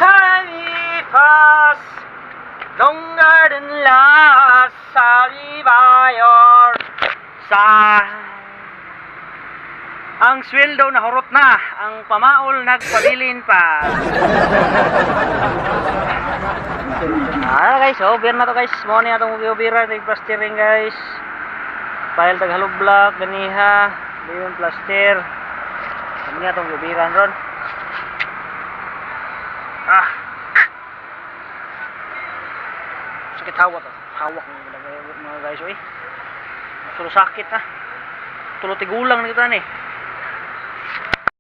Time pass longer than last, I'll be by your side. Ang sweldo nahurot na, ang pamaol nagpabilin pa. Ah guys, over na to, guys. Mo ni atong giubira tig plastering, guys. File tag hollow block ganiha, dayon plaster. Kami atong giubiran ron. Ah. Sakit hawak to. Hawak mga guys, oy. Sulo sakit ah. Tulo tigulang na kita ni.